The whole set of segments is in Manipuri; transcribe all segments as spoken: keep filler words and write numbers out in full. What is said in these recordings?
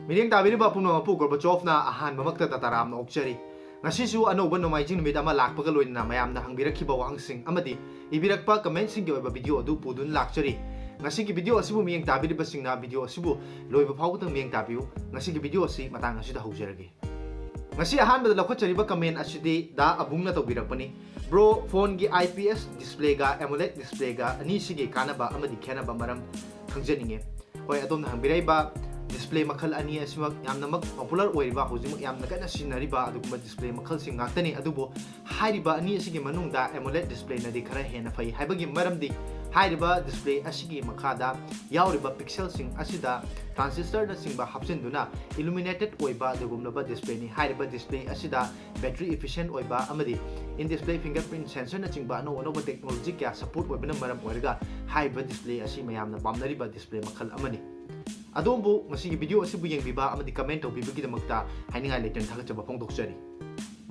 ꯃꯤꯠꯌꯦꯡ ꯇꯥꯕꯤꯔꯤꯕ ꯄꯨꯝꯅꯃꯛꯄꯨ ꯒꯣꯔꯕꯥꯆꯣꯚꯅ ꯑꯍꯥꯟꯕꯃꯛꯇꯗ ꯇꯔꯥꯝꯅ ꯑꯣꯛꯆꯔꯤ꯫ ꯉꯁꯤꯁꯨ ꯑꯅꯧꯕ ꯅꯣꯡꯃꯥꯏꯖꯤꯡ ꯅꯨꯃꯤꯠ ꯑꯃ ꯂꯥꯛꯄꯒ ꯂꯣꯏꯅꯅ ꯃꯌꯥꯝꯅ ꯍꯪꯕꯤꯔꯛꯈꯤꯕ ꯋꯥꯍꯪꯁꯤꯡ ꯑꯃꯗꯤ ꯏꯕꯤꯔꯛꯄ ꯀꯃꯦꯟꯁꯤꯡꯒꯤ ꯑꯣꯏꯕ ꯚꯤꯗꯤꯑꯣ ꯑꯗꯨ ꯄꯨꯗꯨꯅ ꯂꯥꯛꯆꯔꯤ꯫ ꯉꯁꯤꯒꯤ ꯚꯤꯗꯤꯑꯣ ꯑꯁꯤꯕꯨ ꯃꯤꯠꯌꯦꯡ ꯇꯥꯕꯤꯔꯤꯕꯁꯤꯡꯅ ꯚꯤꯗꯤꯑꯣ ꯑꯁꯤꯕꯨ ꯂꯣꯏꯕ ꯐꯥꯎꯕꯗꯪ ꯃꯤꯠꯌꯦꯡ ꯇꯥꯕꯤꯌꯨ꯫ ꯉꯁꯤꯒꯤ ꯚꯤꯗꯤꯑꯣ ꯑꯁꯤ ꯃꯇꯥꯡ ꯑꯁꯤꯗ ꯍꯧꯖꯔꯒꯦ꯫ ꯉꯁꯤ ꯑꯍꯥꯟꯕꯗ ꯂꯧꯈꯠꯆꯔꯤꯕ ꯀꯃꯦꯟ ꯑꯁꯤꯗꯤ ꯗꯥ ꯑꯕꯨꯡꯅ ꯇꯧꯕꯤꯔꯛꯄꯅꯤ꯫ ꯕ꯭ꯔꯣ, ꯐꯣꯟꯒꯤ IPS ꯗꯤꯁꯄ꯭ꯂꯦꯒ AMOLED ꯗꯤꯁꯄ꯭ꯂꯦꯒ ꯑꯅꯤꯁꯤꯒꯤ ꯀꯥꯟꯅꯕ ꯑꯃꯗꯤ ꯈꯦꯠꯅꯕ ꯃꯔꯝ ꯈꯪꯖꯅꯤꯡꯉꯦ꯫ ꯍꯣꯏ, ꯑꯗꯣꯝꯅ ꯍꯪꯕꯤꯔꯛꯏꯕ ꯗꯤꯁꯄ꯭ꯂꯦ ꯃꯈꯜ ꯑꯅꯤ ꯑꯁꯤꯃꯛ ꯌꯥꯝꯅꯃꯛ ꯄꯣꯄꯨꯂꯔ ꯑꯣꯏꯔꯤꯕ, ꯍꯧꯖꯤꯛꯃꯛ ꯌꯥꯝꯅ ꯀꯟꯅ ꯁꯤꯖꯤꯟꯅꯔꯤꯕ ꯑꯗꯨꯒꯨꯝꯕ ꯗꯤꯁꯄ꯭ꯂꯦ ꯃꯈꯜꯁꯤꯡ ꯉꯥꯛꯇꯅꯤ꯫ ꯑꯗꯨꯕꯨ ꯍꯥꯏꯔꯤꯕ ꯑꯅꯤ ꯑꯁꯤꯒꯤ ꯃꯅꯨꯡꯗ AMOLED ꯗꯤꯁꯄ꯭ꯂꯦꯅꯗꯤ ꯈꯔ ꯍꯦꯟꯅ ꯐꯩ꯫ ꯍꯥꯏꯕꯒꯤ ꯃꯔꯝꯗꯤ ꯍꯥꯏꯔꯤꯕ ꯗꯤꯁꯄ꯭ꯂꯦ ꯑꯁꯤꯒꯤ ꯃꯈꯥꯗ ꯌꯥꯎꯔꯤꯕ ꯄꯤꯛꯁꯦꯜꯁꯤꯡ ꯑꯁꯤꯗ ꯇ꯭ꯔꯥꯟꯁꯤꯁꯇꯔꯅꯆꯤꯡꯕ ꯍꯥꯞꯆꯤꯟꯗꯨꯅ illuminated ꯑꯣꯏꯕ ꯑꯗꯨꯒꯨꯝꯂꯕ ꯗꯤꯁꯄ꯭ꯂꯦꯅꯤ꯫ ꯍꯥꯏꯔꯤꯕ ꯗꯤꯁꯄ꯭ꯂꯦ ꯑꯁꯤꯗ battery efficient ꯑꯣꯏꯕ ꯑꯃꯗꯤ in display fingerprint sensorꯅꯆꯤꯡꯕ ꯑꯅꯧ ꯑꯅꯧꯕ technology ꯀꯌꯥ support ꯑꯣꯏꯕꯅ ꯃꯔꯝ ꯑꯣꯏꯔꯒ ꯍꯥꯏꯔꯤꯕ ꯗꯤꯁꯄ꯭ꯂꯦ ꯑꯁꯤ ꯃꯌꯥꯝꯅ ꯄꯥꯝꯅꯔꯤꯕ ꯗꯤꯁꯄ꯭ꯂꯦ ꯃꯈꯜ ꯑꯃꯅꯤ꯫ ꯑꯗꯣꯝꯕꯨ ꯉꯁꯤꯒꯤ ꯚꯤꯗꯤꯑꯣ ꯑꯁꯤꯕꯨ ꯌꯦꯡꯕꯤꯕ ꯑꯃꯗꯤ ꯀꯃꯦꯟ ꯇꯧꯕꯤꯕꯒꯤꯗꯃꯛꯇ ꯍꯥꯏꯅꯤꯡꯉꯥꯏ ꯂꯩꯇꯅ ꯊꯥꯒꯠꯆꯕ ꯐꯣꯡꯗꯣꯛꯆꯔꯤ꯫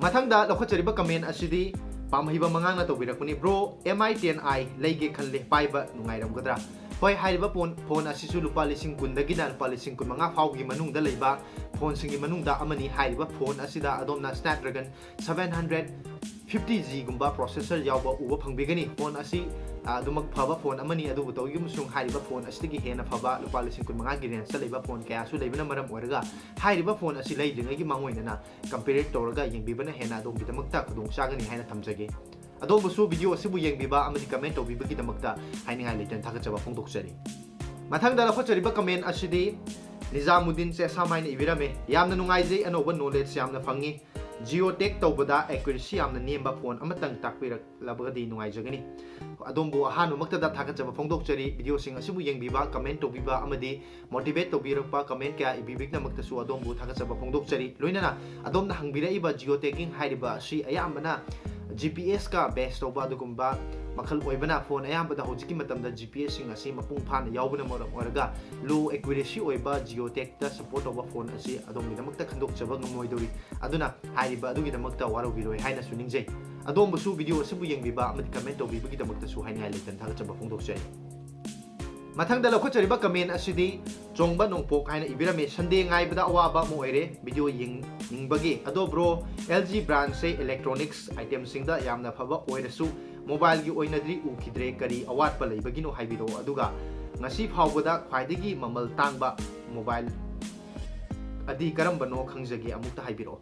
ꯃꯊꯪꯗ ꯂꯧꯈꯠꯆꯔꯤꯕ ꯀꯃꯦꯟ ꯑꯁꯤꯗꯤ ꯄꯥꯝꯍꯩꯕ ꯃꯉꯥꯡꯅ ꯇꯧꯕꯤꯔꯛꯄꯅꯤ꯫ "Bro, MI ten I ꯂꯩꯒꯦ ꯈꯜꯂꯦ, ꯄꯥꯏꯕ ꯅꯨꯡꯉꯥꯏꯔꯝꯒꯗ꯭ꯔꯥ?" ꯍꯣꯏ, ꯍꯥꯏꯔꯤꯕ ꯐꯣꯟ, ꯐꯣꯟ ꯑꯁꯤꯁꯨ ꯂꯨꯄꯥ ꯂꯤꯁꯤꯡ ꯀꯨꯟꯗꯒꯤꯅ ꯂꯨꯄꯥ ꯂꯤꯁꯤꯡ ꯀꯨꯟꯃꯉꯥ ꯐꯥꯎꯒꯤ ꯃꯅꯨꯡꯗ ꯂꯩꯕ ꯐꯣꯟꯁꯤꯡꯒꯤ ꯃꯅꯨꯡꯗ ꯑꯃꯅꯤ꯫ ꯍꯥꯏꯔꯤꯕ ꯐꯣꯟ ꯑꯁꯤꯗ ꯑꯗꯣꯝꯅ Snapdragon seven hundred fifty G ꯒꯨꯝꯕ processor ꯌꯥꯎꯕ ꯎꯕ ꯐꯪꯕꯤꯒꯅꯤ꯫ ꯐꯣꯟ ꯑꯁꯤ, ꯑ, ꯑꯗꯨꯃꯛ ꯐꯕ ꯐꯣꯟ ꯑꯃꯅꯤ, ꯑꯗꯨꯕꯨ ꯇꯧꯏꯒꯨꯝꯕꯁꯨꯡ ꯍꯥꯏꯔꯤꯕ ꯐꯣꯟ ꯑꯁꯤꯗꯒꯤ ꯍꯦꯟꯅ ꯐꯕ ꯂꯨꯄꯥ ꯂꯤꯁꯤꯡ ꯀꯨꯟꯃꯉꯥꯒꯤ rangeꯇ ꯂꯩꯕ ꯐꯣꯟ ꯀꯌꯥꯁꯨ ꯂꯩꯕꯅ ꯃꯔꯝ ꯑꯣꯏꯔꯒ ꯍꯥꯏꯔꯤꯕ ꯐꯣꯟ ꯑꯁꯤ ꯂꯩꯗ꯭ꯔꯤꯉꯩꯒꯤ ꯃꯥꯡꯑꯣꯏꯅꯅ compare ꯇꯧꯔꯒ ꯌꯦꯡꯕꯤꯕꯅ ꯍꯦꯟꯅ ꯑꯗꯣꯝꯒꯤꯗꯃꯛꯇ ꯈꯨꯗꯣꯡ ꯆꯥꯒꯅꯤ ꯍꯥꯏꯅ ꯊꯝꯖꯒꯦ꯫ ꯑꯗꯣꯝꯕꯨꯁꯨ ꯚꯤꯗꯤꯑꯣ ꯑꯁꯤꯕꯨ ꯌꯦꯡꯕꯤꯕ ꯑꯃꯗꯤ ꯀꯃꯦꯟ ꯇꯧꯕꯤꯕꯒꯤꯗꯃꯛꯇ ꯍꯥꯏꯅꯤꯡꯉꯥꯏ ꯂꯩꯇꯅ ꯊꯥꯒꯠꯆꯕ ꯐꯣꯡꯗꯣꯛꯆꯔꯤ꯫ ꯃꯊꯪꯗ ꯂꯧꯈꯠꯆꯔꯤꯕ ꯀꯃꯦꯟ ꯑꯁꯤꯗꯤ ꯅꯤꯖꯥꯃꯨꯗꯤꯟ ꯆꯦꯁꯥꯝ ꯍꯥꯏꯅ ꯏꯕꯤꯔꯝꯃꯤ꯫ "ꯌꯥꯝꯅ ꯅꯨꯡꯉꯥꯏꯖꯩ, ꯑꯅꯧꯕ knowledge ꯌꯥꯝꯅ ꯐꯪꯉꯤ꯫ Geotech ꯇꯧꯕꯗ accuracy ꯌꯥꯝꯅ ꯅꯦꯝꯕ ꯐꯣꯟ ꯑꯃꯇꯪ ꯇꯥꯛꯄꯤꯔꯛꯂꯕꯒꯗꯤ ꯅꯨꯡꯉꯥꯏꯖꯒꯅꯤ꯫" ꯑꯗꯣꯝꯕꯨ ꯑꯍꯥꯟꯕꯃꯛꯇꯗ ꯊꯥꯒꯠꯆꯕ ꯐꯣꯡꯗꯣꯛꯆꯔꯤ꯫ ꯚꯤꯗꯤꯑꯣꯁꯤꯡ ꯑꯁꯤꯕꯨ ꯌꯦꯡꯕꯤꯕ, ꯀꯃꯦꯟ ꯇꯧꯕꯤꯕ ꯑꯃꯗꯤ motivate ꯇꯧꯕꯤꯔꯛꯄ, ꯀꯃꯦꯟ ꯀꯌꯥ ꯏꯕꯤꯕꯒꯤꯗꯃꯛꯇꯁꯨ ꯑꯗꯣꯝꯕꯨ ꯊꯥꯒꯠꯆꯕ ꯐꯣꯡꯗꯣꯛꯆꯔꯤ꯫ ꯂꯣꯏꯅꯅ ꯑꯗꯣꯝꯅ ꯍꯪꯕꯤꯔꯛꯏꯕ geotagging ꯍꯥꯏꯔꯤꯕ ꯑꯁꯤ ꯑꯌꯥꯝꯕꯅ GPSꯀ base ꯇꯧꯕ ꯑꯗꯨꯒꯨꯝꯕ ꯃꯈꯜ ꯑꯣꯏꯕꯅ, ꯐꯣꯟ ꯑꯌꯥꯝꯕꯗ ꯍꯧꯖꯤꯛꯀꯤ ꯃꯇꯝꯗ GPSꯁꯤꯡ ꯑꯁꯤ ꯃꯄꯨꯡ ꯐꯥꯅ ꯌꯥꯎꯕꯅ ꯃꯔꯝ ꯑꯣꯏꯔꯒ low accuracy ꯑꯣꯏꯕ geotagꯇ support ꯇꯧꯕ ꯐꯣꯟ ꯑꯁꯤ ꯑꯗꯣꯝꯒꯤꯗꯃꯛꯇ ꯈꯟꯗꯣꯛꯆꯕ ꯉꯝꯃꯣꯏꯗꯧꯔꯤ꯫ ꯑꯗꯨꯅ ꯍꯥꯏꯔꯤꯕ ꯑꯗꯨꯒꯤꯗꯃꯛꯇ ꯋꯥꯔꯧꯕꯤꯔꯣꯏ ꯍꯥꯏꯅꯁꯨ ꯅꯤꯡꯖꯩ꯫ ꯑꯗꯣꯝꯕꯨꯁꯨ ꯚꯤꯗꯤꯑꯣ ꯑꯁꯤꯕꯨ ꯌꯦꯡꯕꯤꯕ ꯑꯃꯗꯤ ꯀꯃꯦꯟ ꯇꯧꯕꯤꯕꯒꯤꯗꯃꯛꯇꯁꯨ ꯍꯥꯏꯅꯤꯡꯉꯥꯏ ꯂꯩꯇꯅ ꯊꯥꯒꯠꯆꯕ ꯐꯣꯡꯗꯣꯛꯆꯔꯤ꯫ ꯃꯊꯪꯗ ꯂꯧꯈꯠꯆꯔꯤꯕ comment ꯑꯁꯤꯗꯤ ꯆꯣꯡꯕ ꯅꯣꯡꯄꯣꯛ ꯍꯥꯏꯅ ꯏꯕꯤꯔꯝꯃꯤ꯫ Sunday ꯉꯥꯏꯕꯗ ꯑꯋꯥꯕ ꯑꯃ ꯑꯣꯏꯔꯦ video ꯌꯦꯡꯅꯤꯡꯕꯒꯤ꯫ ꯑꯗꯣ bro, L G brandꯁꯦ electronics itemꯁꯤꯡꯗ ꯌꯥꯝꯅ ꯐꯕ ꯑꯣꯏꯔꯁꯨ mobileꯒꯤ ꯑꯣꯏꯅꯗꯤ ꯎꯈꯤꯗ꯭ꯔꯦ, ꯀꯔꯤ ꯑꯋꯥꯠꯄ ꯂꯩꯕꯒꯤꯅꯣ ꯍꯥꯏꯕꯤꯔꯛꯑꯣ, ꯑꯗꯨꯒ ꯉꯁꯤ ꯐꯥꯎꯕꯗ ꯈ꯭ꯋꯥꯏꯗꯒꯤ ꯃꯃꯜ ꯇꯥꯡꯕ mobile ꯑꯗꯤ ꯀꯔꯝꯕꯅꯣ ꯈꯪꯖꯒꯦ, ꯑꯃꯨꯛꯇ ꯍꯥꯏꯕꯤꯔꯛꯑꯣ꯫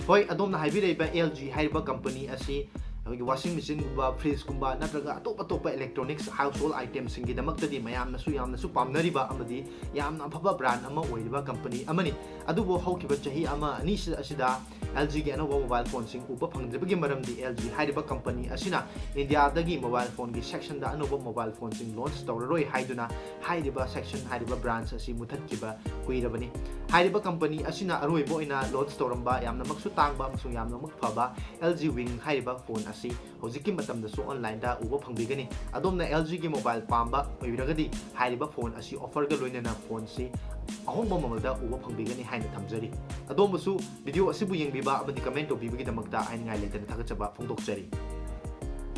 ꯍꯣꯏ, ꯑꯗꯣꯝꯅ ꯍꯥꯏꯕꯤꯔꯛꯏꯕ L G ꯍꯥꯏꯔꯤꯕ company ꯑꯁꯤ ꯑꯩꯈꯣꯏꯒꯤ washing machineꯒꯨꯝꯕ, fridgeꯒꯨꯝꯕ ꯅꯠꯇ꯭ꯔꯒ ꯑꯇꯣꯞ ꯑꯇꯣꯞꯄ electronics household itemꯁꯤꯡꯒꯤꯗꯃꯛꯇꯗꯤ ꯃꯌꯥꯝꯅꯁꯨ ꯌꯥꯝꯅꯁꯨ ꯄꯥꯝꯅꯔꯤꯕ ꯑꯃꯗꯤ ꯌꯥꯝꯅ ꯑꯐꯕ brand ꯑꯃ ꯑꯣꯏꯔꯤꯕ company ꯑꯃꯅꯤ꯫ ꯑꯗꯨꯕꯨ ꯍꯧꯈꯤꯕ ꯆꯍꯤ ꯑꯃ ꯑꯅꯤ ꯑꯁꯤꯗ L Gꯒꯤ ꯑꯅꯧꯕ mobile phoneꯁꯤꯡ ꯎꯕ ꯐꯪꯗ꯭ꯔꯤꯕꯒꯤ ꯃꯔꯝꯗꯤ L G ꯍꯥꯏꯔꯤꯕ company ꯑꯁꯤꯅ ꯏꯟꯗꯤꯌꯥꯗꯒꯤ mobile phoneꯒꯤ sectionꯗ ꯑꯅꯧꯕ mobile phoneꯁꯤꯡ launch ꯇꯧꯔꯔꯣꯏ ꯍꯥꯏꯗꯨꯅ ꯍꯥꯏꯔꯤꯕ section, ꯍꯥꯏꯔꯤꯕ branch ꯑꯁꯤ ꯃꯨꯊꯠꯈꯤꯕ ꯀꯨꯏꯔꯕꯅꯤ꯫ ꯍꯥꯏꯔꯤꯕ company ꯑꯁꯤꯅ ꯑꯔꯣꯏꯕ ꯑꯣꯏꯅ launch ꯇꯧꯔꯝꯕ ꯌꯥꯝꯅꯃꯛꯁꯨ ꯇꯥꯡꯕ ꯑꯃꯁꯨꯡ ꯌꯥꯝꯅꯃꯛ ꯐꯕ L G Wing ꯍꯥꯏꯔꯤꯕ phone ꯑꯁꯤ ꯍꯧꯖꯤꯛꯀꯤ ꯃꯇꯝꯗꯁꯨ onlineꯗ ꯎꯕ ꯐꯪꯕꯤꯒꯅꯤ꯫ ꯑꯗꯣꯝꯅ L Gꯒꯤ mobile ꯄꯥꯝꯕ ꯑꯣꯏꯔꯒꯗꯤ ꯍꯥꯏꯔꯤꯕ phone ꯑꯁꯤ offerꯒ ꯂꯣꯏꯅꯅ phoneꯁꯤ ꯑꯍꯣꯡꯕ ꯃꯃꯜꯗ ꯎꯕ ꯐꯪꯕꯤꯒꯅꯤ ꯍꯥꯏꯅ ꯊꯝꯖꯔꯤ꯫ ꯑꯗꯣꯝꯕꯨꯁꯨ video ꯑꯁꯤꯕꯨ ꯌꯦꯡꯕꯤꯕ ꯑꯃꯗꯤ comment ꯇꯧꯕꯤꯕꯒꯤꯗꯃꯛꯇ ꯍꯥꯏꯅꯤꯡꯉꯥꯏ ꯂꯩꯇꯅ ꯊꯥꯒꯠꯆꯕ ꯐꯣꯡꯗꯣꯛꯆꯔꯤ꯫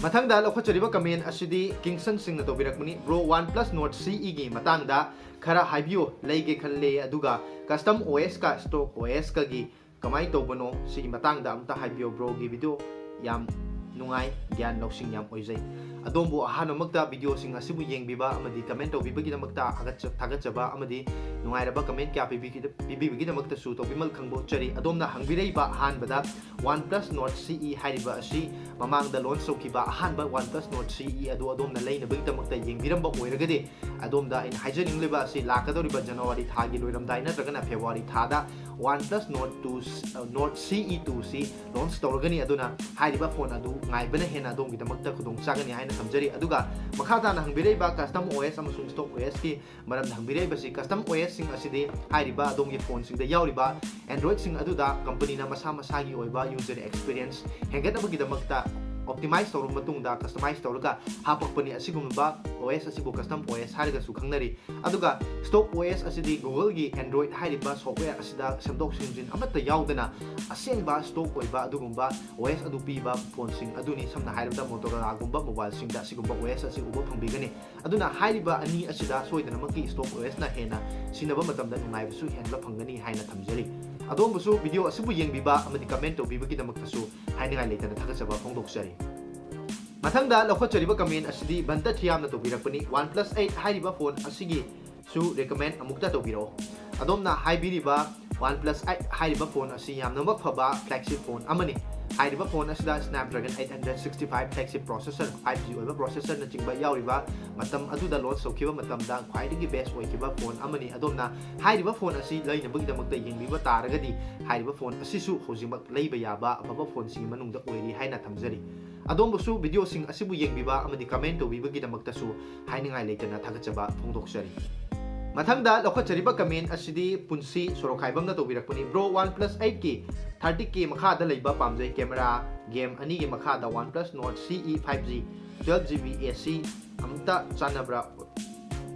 ꯃꯊꯪꯗ ꯂꯧꯈꯠꯆꯔꯤꯕ comment ꯑꯁꯤꯗꯤ Kingston ꯁꯤꯡꯅ ꯇꯧꯕꯤꯔꯛꯄꯅꯤ꯫ Bro, OnePlus Nord C Eꯒꯤ ꯃꯇꯥꯡꯗ ꯈꯔ ꯍꯥꯏꯕꯤꯌꯨ, ꯂꯩꯒꯦ ꯈꯜꯂꯦ, ꯑꯗꯨꯒ custom OSꯀ stock OSꯀꯒꯤ ꯀꯃꯥꯏꯅ ꯇꯧꯕꯅꯣ, ꯁꯤꯒꯤ ꯃꯇꯥꯡꯗ ꯑꯝꯇ ꯍꯥꯏꯕꯤꯌꯨ꯫ Broꯒꯤ video ꯌꯥꯝ ꯅꯨꯡꯉꯥꯏ, ꯒ꯭ꯌꯥꯟ ꯂꯧꯁꯤꯡ ꯌꯥꯝ ꯑꯣꯏꯖꯩ꯫ ꯑꯗꯣꯝꯕꯨ ꯑꯍꯥꯟꯕꯃꯛꯇ videoꯁꯤꯡ ꯑꯁꯤꯕꯨ ꯌꯦꯡꯕꯤꯕ ꯑꯃꯗꯤ comment ꯇꯧꯕꯤꯕꯒꯤꯗꯃꯛꯇ ꯊꯥꯒꯠꯆ-, ꯊꯥꯒꯠꯆꯕ ꯑꯃꯗꯤ ꯅꯨꯡꯉꯥꯏꯔꯕ comment ꯀꯌꯥ ꯄꯤꯕꯤꯈꯤꯗ-, ꯄꯤꯕꯤꯕꯒꯤꯗꯃꯛꯇꯁꯨ ꯇꯧꯕꯤꯃꯜ ꯈꯪꯗꯣꯛꯆꯔꯤ꯫ ꯑꯗꯣꯝꯅ ꯍꯪꯕꯤꯔꯛꯏꯕ ꯑꯍꯥꯟꯕꯗ OnePlus Nord C E ꯍꯥꯏꯔꯤꯕ ꯑꯁꯤ ꯃꯃꯥꯡꯗ launch ꯇꯧꯈꯤꯕ ꯑꯍꯥꯟꯕ OnePlus Nord C E ꯑꯗꯨ ꯑꯗꯣꯝꯅ ꯂꯩꯅꯕꯒꯤꯗꯃꯛꯇ ꯌꯦꯡꯕꯤꯔꯝꯕ ꯑꯣꯏꯔꯒꯗꯤ, ꯑꯗꯣꯝꯗ ꯑꯩꯅ ꯍꯥꯏꯖꯅꯤꯡꯂꯤꯕ ꯑꯁꯤ ꯂꯥꯛꯀꯗꯧꯔꯤꯕ January ꯊꯥꯒꯤ ꯂꯣꯏꯔꯝꯗꯥꯏ ꯅꯠꯇ꯭ꯔꯒꯅ February ꯊꯥꯗ OnePlus Nord two, Nord C E two ꯁꯤ launch ꯇꯧꯔꯒꯅꯤ꯫ ꯑꯗꯨꯅ ꯍꯥꯏꯔꯤꯕ phone ꯑꯗꯨ ꯉꯥꯏꯕꯅ ꯍꯦꯟꯅ ꯑꯗꯣꯝꯒꯤꯗꯃꯛꯇ ꯈꯨꯗꯣꯡ ꯆꯥꯒꯅꯤ ꯍꯥꯏꯅ ꯊꯝꯖꯔꯤ꯫ ꯑꯗꯨꯒ ꯃꯈꯥ ꯇꯥꯅ ꯍꯪꯕꯤꯔꯛꯏꯕ custom OS ꯑꯃꯁꯨꯡ stock OSꯀꯤ ꯃꯔꯝꯗ ꯍꯪꯕꯤꯔꯛꯏꯕꯁꯤ, custom OSꯁꯤꯡ ꯑꯁꯤꯗꯤ ꯍꯥꯏꯔꯤꯕ ꯑꯗꯣꯝꯒꯤ phoneꯁꯤꯡꯗ ꯌꯥꯎꯔꯤꯕ Androidꯁꯤꯡ ꯑꯗꯨꯗ companyꯅ ꯃꯁꯥ ꯃꯁꯥꯒꯤ ꯑꯣꯏꯕ user experience ꯍꯦꯟꯒꯠꯅꯕꯒꯤꯗꯃꯛꯇ optimize ꯇꯧꯔꯕ ꯃꯇꯨꯡꯗ customize ꯇꯧꯔꯒ ꯍꯥꯞꯄꯛꯄꯅꯤ꯫ ꯑꯁꯤꯒꯨꯝꯕ OS ꯑꯁꯤꯕꯨ custom OS ꯍꯥꯏꯔꯒꯁꯨ ꯈꯪꯅꯔꯤ꯫ ꯑꯗꯨꯒ stock OS ꯑꯁꯤꯗꯤ Google-ꯒꯤ Android ꯍꯥꯏꯔꯤꯕ software ꯑꯁꯤꯗ ꯁꯦꯝꯗꯣꯛ ꯁꯦꯝꯖꯤꯟ ꯑꯃꯠꯇ ꯌꯥꯎꯗꯅ ꯑꯁꯦꯡꯕ stock ꯑꯣꯏꯕ ꯑꯗꯨꯒꯨꯝꯕ OS ꯑꯗꯨ ꯄꯤꯕ ꯐꯣꯟꯁꯤꯡ ꯑꯗꯨꯅꯤ꯫ ꯁꯝꯅ ꯍꯥꯏꯔꯕꯗ Motorola-ꯒꯨꯝꯕ ꯃꯣꯕꯥꯏꯜꯁꯤꯡꯗ ꯑꯁꯤꯒꯨꯝꯕ OS ꯑꯁꯤ ꯎꯕ ꯐꯪꯕꯤꯒꯅꯤ꯫ ꯑꯗꯨꯅ ꯍꯥꯏꯔꯤꯕ ꯑꯅꯤ ꯑꯁꯤꯗ ꯁꯣꯏꯗꯅꯃꯛꯀꯤ stock OS-ꯅ ꯍꯦꯟꯅ ꯁꯤꯖꯤꯟꯅꯕ ꯃꯇꯝꯗ ꯅꯨꯡꯉꯥꯏꯕꯁꯨ ꯍꯦꯟꯕ ꯐꯪꯒꯅꯤ ꯍꯥꯏꯅ ꯊꯝꯖꯔꯤ꯫ ꯑꯗꯣꯝꯕꯨꯁꯨ video ꯑꯁꯤꯕꯨ ꯌꯦꯡꯕꯤꯕ ꯑꯃꯗꯤ comment ꯇꯧꯕꯤꯕꯒꯤꯗꯃꯛꯇꯁꯨ ꯍꯥꯏꯅꯤꯡꯉꯥꯏ ꯂꯩꯇꯅ ꯊꯥꯒꯠꯆꯕ ꯐꯣꯡꯗꯣꯛꯆꯔꯤ꯫ ꯃꯊꯪꯗ ꯂꯧꯈꯠꯆꯔꯤꯕ comment ꯑꯁꯤꯗꯤ ꯕꯟꯇ ꯊꯤꯌꯥꯝꯅ ꯇꯧꯕꯤꯔꯛꯄꯅꯤ꯫ OnePlus eight ꯍꯥꯏꯔꯤꯕ ꯐꯣꯟ ꯑꯁꯤꯒꯤꯁꯨ recommend ꯑꯃꯨꯛꯇ ꯇꯧꯕꯤꯔꯛꯑꯣ꯫ ꯑꯗꯣꯝꯅ ꯍꯥꯏꯕꯤꯔꯤꯕ OnePlus eight ꯍꯥꯏꯔꯤꯕ ꯐꯣꯟ ꯑꯁꯤ ꯌꯥꯝꯅꯃꯛ ꯐꯕ flagship ꯐꯣꯟ ꯑꯃꯅꯤ꯫ ꯍꯥꯏꯔꯤꯕ ꯐꯣꯟ ꯑꯁꯤꯗ Snapdragon eight hundred sixty-five flagship processor, five G ꯑꯣꯏꯕ processor-ꯅꯆꯤꯡꯕ ꯌꯥꯎꯔꯤꯕ, ꯃꯇꯝ ꯑꯗꯨꯗ launch ꯇꯧꯈꯤꯕ ꯃꯇꯝꯗ ꯈ꯭ꯋꯥꯏꯗꯒꯤ best ꯑꯣꯏꯈꯤꯕ ꯐꯣꯟ ꯑꯃꯅꯤ꯫ ꯑꯗꯣꯝꯅ ꯍꯥꯏꯔꯤꯕ ꯐꯣꯟ ꯑꯁꯤ ꯂꯩꯅꯕꯒꯤꯗꯃꯛꯇ ꯌꯦꯡꯕꯤꯕ ꯇꯥꯔꯒꯗꯤ ꯍꯥꯏꯔꯤꯕ ꯐꯣꯟ ꯑꯁꯤꯁꯨ ꯍꯧꯖꯤꯛꯃꯛ ꯂꯩꯕ ꯌꯥꯕ ꯑꯐꯕ ꯐꯣꯟꯁꯤꯡꯒꯤ ꯃꯅꯨꯡꯗ ꯑꯣꯏꯔꯤ ꯍꯥꯏꯅ ꯊꯝꯖꯔꯤ꯫ ꯑꯗꯣꯝꯕꯨꯁꯨ video-ꯁꯤꯡ ꯑꯁꯤꯕꯨ ꯌꯦꯡꯕꯤꯕ ꯑꯃꯗꯤ comment ꯇꯧꯕꯤꯕꯒꯤꯗꯃꯛꯇꯁꯨ ꯍꯥꯏꯅꯤꯡꯉꯥꯏ ꯂꯩꯇꯅ ꯊꯥꯒꯠꯆꯕ ꯐꯣꯡꯗꯣꯛꯆꯔꯤ꯫ ꯃꯊꯪꯗ ꯂꯧꯈꯠꯆꯔꯤꯕ comment ꯑꯁꯤꯗꯤ ꯄꯨꯟꯁꯤ ꯁꯣꯔꯣꯛꯈꯥꯏꯕꯝꯅ ꯇꯧꯕꯤꯔꯛꯄꯅꯤ꯫ Bro, OnePlus eight-ꯀꯤ thirty K ꯃꯈꯥꯗ ꯂꯩꯕ ꯄꯥꯝꯖꯩ꯫ Camera, game ꯑꯅꯤꯒꯤ ꯃꯈꯥꯗ OnePlus Nord C E five G, twelve G B A C ꯑꯃꯇ ꯆꯥꯟꯅꯕ꯭ꯔꯥ?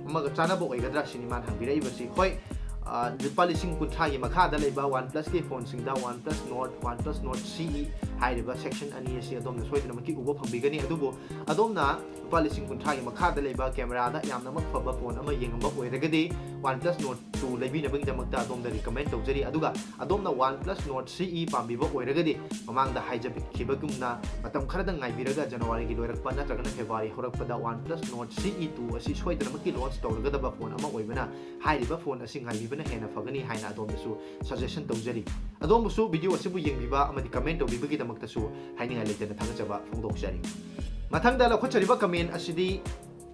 ꯑꯃꯒ ꯆꯥꯟꯅꯕ ꯑꯣꯏꯒꯗ꯭ꯔꯥ ꯁꯤꯅꯤ ꯃꯥꯅ ꯍꯪꯕꯤꯔꯛꯏꯕꯁꯤ꯫ ꯍꯣꯏ, ꯑ, ꯂꯨꯄꯥ ꯂꯤꯁꯤꯡ ꯀꯨꯟꯊ꯭ꯔꯥꯒꯤ ꯃꯈꯥꯗ ꯂꯩꯕ OnePlus-ꯀꯤ ꯐꯣꯟꯁꯤꯡꯗ OnePlus Nord, OnePlus Nord C E ꯍꯥꯏꯔꯤꯕ section ꯑꯅꯤ ꯑꯁꯤ ꯑꯗꯣꯝꯅ ꯁꯣꯏꯗꯅꯃꯛꯀꯤ ꯎꯕ ꯐꯪꯕꯤꯒꯅꯤ꯫ ꯑꯗꯨꯕꯨ ꯑꯗꯣꯝꯅ ꯂꯨꯄꯥ ꯂꯤꯁꯤꯡ ꯀꯨꯟꯊ꯭ꯔꯥꯒꯤ ꯃꯈꯥꯗ ꯂꯩꯕ camera-ꯗ ꯌꯥꯝꯅꯃꯛ ꯐꯕ ꯐꯣꯟ ꯑꯃ ꯌꯦꯡꯉꯝꯕ ꯑꯣꯏꯔꯒꯗꯤ OnePlus Nord two ꯂꯩꯕꯤꯅꯕꯒꯤꯗꯃꯛꯇ ꯑꯗꯣꯝꯗ recommend ꯇꯧꯖꯔꯤ꯫ ꯑꯗꯨꯒ ꯑꯗꯣꯝꯅ OnePlus Nord C E ꯄꯥꯝꯕꯤꯕ ꯑꯣꯏꯔꯒꯗꯤ ꯃꯃꯥꯡꯗ ꯍꯥꯏꯖꯈꯤꯕꯒꯨꯝꯅ ꯃꯇꯝ ꯈꯔꯗꯪ ꯉꯥꯏꯕꯤꯔꯒ January-ꯒꯤ ꯂꯣꯏꯔꯛꯄ ꯅꯠꯇ꯭ꯔꯒꯅ February ꯍꯧꯔꯛꯄꯗ OnePlus Nord C E two ꯑꯁꯤ ꯁꯣꯏꯗꯅꯃꯛꯀꯤ launch ꯇꯧꯔꯒꯗꯕ ꯐꯣꯟ ꯑꯃ ꯑꯣꯏꯕꯅ ꯍꯥꯏꯔꯤꯕ ꯐꯣꯟ ꯑꯁꯤ ꯉꯥꯏꯕꯤꯕꯅ ꯍꯦꯟꯅ ꯐꯒꯅꯤ ꯍꯥꯏꯅ ꯑꯗꯣꯝꯗꯁꯨ suggestion ꯇꯧꯖꯔꯤ꯫ ꯑꯗꯣꯝꯕꯨꯁꯨ video ꯑꯁꯤꯕꯨ ꯌꯦꯡꯕꯤꯕ ꯑꯃꯗꯤ comment ꯇꯧꯕꯤꯕꯒꯤꯗꯃꯛꯇꯁꯨ ꯍꯥꯏꯅꯤꯡꯉꯥꯏ ꯂꯩꯇꯅ ꯊꯥꯒꯠꯆꯕ ꯐꯣꯡꯗꯣꯛꯆꯔꯤ꯫ ꯃꯊꯪꯗ ꯂꯧꯈꯠꯆꯔꯤꯕ comment ꯑꯁꯤꯗꯤ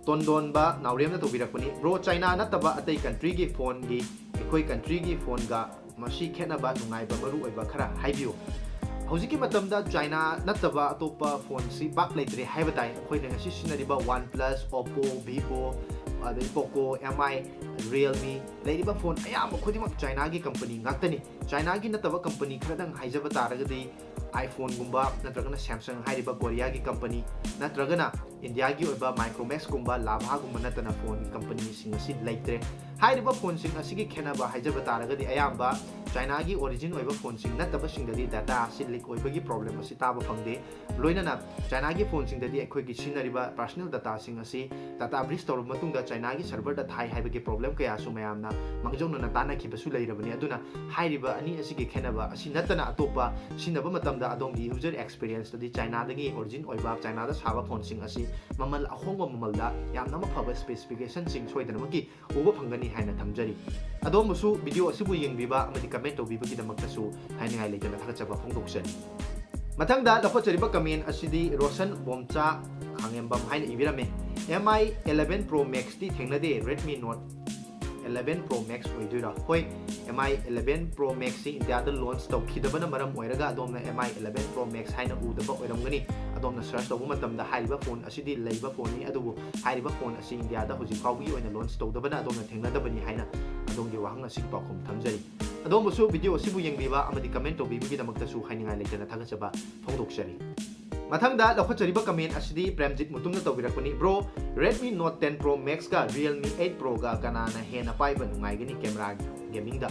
ꯇꯣꯟꯗꯣꯟꯕ ꯅꯥꯎꯔꯦꯝꯅ ꯇꯧꯕꯤꯔꯛꯄꯅꯤ꯫ Bro, China ꯅꯠꯇꯕ ꯑꯇꯩ country-ꯒꯤ ꯐꯣꯟꯒꯤ ꯑꯩꯈꯣꯏ country-ꯒꯤ ꯐꯣꯟꯒ ꯃꯁꯤ ꯈꯦꯠꯅꯕ ꯅꯨꯡꯉꯥꯏꯕ ꯃꯔꯨ ꯑꯣꯏꯕ ꯈꯔ ꯍꯥꯏꯕꯤꯌꯨ꯫ ꯍꯧꯖꯤꯛꯀꯤ ꯃꯇꯝꯗ China ꯅꯠꯇꯕ ꯑꯇꯣꯞꯄ ꯐꯣꯟꯁꯤ ꯄꯥꯛ ꯂꯩꯇ꯭ꯔꯦ ꯍꯥꯏꯕ ꯇꯥꯏ꯫ ꯑꯩꯈꯣꯏꯅ ꯉꯁꯤ ꯁꯤꯖꯤꯟꯅꯔꯤꯕ OnePlus, Oppo, Vivo, ꯑꯗꯩ Poco, M I, Realme, ꯂꯩꯔꯤꯕ ꯐꯣꯟ ꯑꯌꯥꯝꯕ ꯈꯨꯗꯤꯡꯃꯛ ꯆꯥꯏꯅꯥꯒꯤ ꯀꯝꯄꯅꯤ ꯉꯥꯛꯇꯅꯤ꯫ ꯆꯥꯏꯅꯥꯒꯤ ꯅꯠꯇꯕ ꯀꯝꯄꯅꯤ ꯈꯔꯗꯪ ꯍꯥꯏꯖꯕ ꯇꯥꯔꯒꯗꯤ iPhone ꯒꯨꯝꯕ ꯅꯠꯇ꯭ꯔꯒꯅ Samsung ꯍꯥꯏꯔꯤꯕ ꯀꯣꯔꯤꯌꯥꯒꯤ ꯀꯝꯄꯅꯤ ꯅꯠꯇ꯭ꯔꯒꯅ ꯏꯟꯗꯤꯌꯥꯒꯤ ꯑꯣꯏꯕ Micromax ꯀꯨꯝꯕ Lavha ꯒꯨꯝꯕ ꯅꯠꯇꯅ ꯐꯣꯟꯒꯤ ꯀꯝꯄꯅꯤꯁꯤꯡ ꯑꯁꯤ ꯂꯩꯇ꯭ꯔꯦ꯫ ꯍꯥꯏꯔꯤꯕ ꯐꯣꯟꯁꯤꯡ ꯑꯁꯤꯒꯤ ꯈꯦꯠꯅꯕ ꯍꯥꯏꯖꯕ ꯇꯥꯔꯒꯗꯤ ꯑꯌꯥꯝꯕ ꯆꯥꯏꯅꯥꯒꯤ origin ꯑꯣꯏꯕ ꯐꯣꯟꯁꯤꯡ ꯅꯠꯇꯕꯁꯤꯡꯗꯗꯤ data ꯑꯁꯤ leak ꯑꯣꯏꯕꯒꯤ problem ꯑꯁꯤ ꯇꯥꯕ ꯐꯪꯗꯦ꯫ ꯂꯣꯏꯅꯅ ꯆꯥꯏꯅꯥꯒꯤ ꯐꯣꯟꯁꯤꯡꯗꯗꯤ ꯑꯩꯈꯣꯏꯒꯤ ꯁꯤꯖꯤꯟꯅꯔꯤꯕ personal data ꯁꯤꯡ ꯑꯁꯤ data breach ꯇꯧꯔꯕ ꯃꯇꯨꯡꯗ ꯆꯥꯏꯅꯥꯒꯤ server ꯗ ꯊꯥꯏ ꯍꯥꯏꯕꯒꯤ problem ꯀꯌꯥꯁꯨ ꯃꯌꯥꯝꯅ ꯃꯥꯡꯖꯧꯅꯅ ꯇꯥꯟꯅꯈꯤꯕꯁꯨ ꯂꯩꯔꯕꯅꯤ꯫ ꯑꯗꯨꯅ ꯍꯥꯏꯔꯤꯕ ꯑꯅꯤ ꯑꯁꯤꯒꯤ ꯈꯦꯠꯅꯕ ꯑꯁꯤ ꯅꯠꯇꯅ ꯑꯇꯣꯞꯄ ꯁꯤꯖꯤꯟꯅꯕ ꯃꯇꯝꯗ ꯑꯗꯣꯝꯒꯤ user experience ꯇꯗꯤ ꯆꯥꯏꯅꯥꯗꯒꯤ origin ꯑꯣꯏꯕ ꯆꯥꯏꯅꯥꯗ ꯁꯥꯕ ꯐꯣꯟꯁꯤꯡ ꯑꯁꯤ ꯃꯃꯜ ꯑꯍꯣꯡꯕ ꯃꯃꯜꯗ ꯌꯥꯝꯅ ꯃꯐꯕ specification ꯁꯤꯡ ꯁꯣꯏꯗꯅꯃꯛꯀꯤ ꯎꯕ ꯐꯪꯒꯅꯤ ꯍꯥꯏꯅ ꯊꯝꯖꯔꯤ꯫ ꯑꯗꯣꯝꯕꯨꯁꯨ video ꯑꯁꯤꯕꯨ ꯌꯦꯡꯕꯤꯕ ꯑꯃꯗꯤ comment ꯇꯧꯕꯤꯕꯒꯤꯗꯃꯛꯇꯁꯨ ꯍꯥꯏꯅꯤꯡꯉꯥꯏ ꯂꯩꯇꯅ ꯊꯥꯒꯠꯆꯕ ꯐꯣꯡꯗꯣꯛꯆꯔꯤ꯫ ꯃꯊꯪꯗ ꯂꯧꯈꯠꯆꯔꯤꯕ comment ꯑꯁꯤꯗꯤ ꯔꯣꯁꯟ ꯕꯣꯝꯆꯥ ꯈꯥꯉꯦꯝꯕꯝ ꯍꯥꯏꯅ ꯏꯕꯤꯔꯝꯃꯤ꯫ M I eleven Pro Max ꯇꯤ ꯊꯦꯡꯅꯗꯦ, Redmi Note eleven Pro Max ꯑꯣꯏꯗꯣꯏꯔꯥ? ꯍꯣꯏ, M I eleven Pro Max ꯁꯤ ꯏꯟꯗꯤꯌꯥꯗ launch ꯇꯧꯈꯤꯗꯕꯅ ꯃꯔꯝ ꯑꯣꯏꯔꯒ ꯑꯗꯣꯝꯅ M I eleven Pro Max ꯍꯥꯏꯅ ꯎꯗꯕ ꯑꯣꯏꯔꯝꯒꯅꯤ꯫ ꯑꯗꯣꯝꯅ search ꯇꯧꯕ ꯃꯇꯝꯗ ꯍꯥꯏꯔꯤꯕ ꯐꯣꯟ ꯑꯁꯤꯗꯤ ꯂꯩꯕ ꯐꯣꯟꯅꯤ, ꯑꯗꯨꯕꯨ ꯍꯥꯏꯔꯤꯕ ꯐꯣꯟ ꯑꯁꯤ ꯏꯟꯗꯤꯌꯥꯗ ꯍꯧꯖꯤꯛ ꯐꯥꯎꯕꯒꯤ ꯑꯣꯏꯅ launch ꯇꯧꯗꯕꯅ ꯑꯗꯣꯝꯅ ꯊꯦꯡꯅꯗꯕꯅꯤ ꯍꯥꯏꯅ ꯑꯗꯣꯝꯒꯤ ꯋꯥꯍꯪ ꯑꯁꯤꯒꯤ ꯄꯥꯎꯈꯨꯝ ꯊꯝꯖꯔꯤ꯫ ꯑꯗꯣꯝꯕꯨꯁꯨ video ꯑꯁꯤꯕꯨ ꯌꯦꯡꯕꯤꯕ ꯑꯃꯗꯤ comment ꯇꯧꯕꯤꯕꯒꯤꯗꯃꯛꯇꯁꯨ ꯍꯥꯏꯅꯤꯡꯉꯥꯏ ꯂꯩꯇꯅ ꯊꯥꯒꯠꯆꯕ ꯐꯣꯡꯗꯣꯛꯆꯔꯤ꯫ ꯃꯊꯪꯗ ꯂꯧꯈꯠꯆꯔꯤꯕ comment ꯑꯁꯤꯗꯤ Premjit ꯃꯨꯇꯨꯝꯅ ꯇꯧꯕꯤꯔꯛꯄꯅꯤ꯫ Bro, Redmi Note ten Pro Max ꯀ Realme eight Pro ꯒ ꯀꯅꯥꯅ ꯍꯦꯟꯅ ꯄꯥꯏꯕ ꯅꯨꯡꯉꯥꯏꯒꯅꯤ camera gaming ꯗ?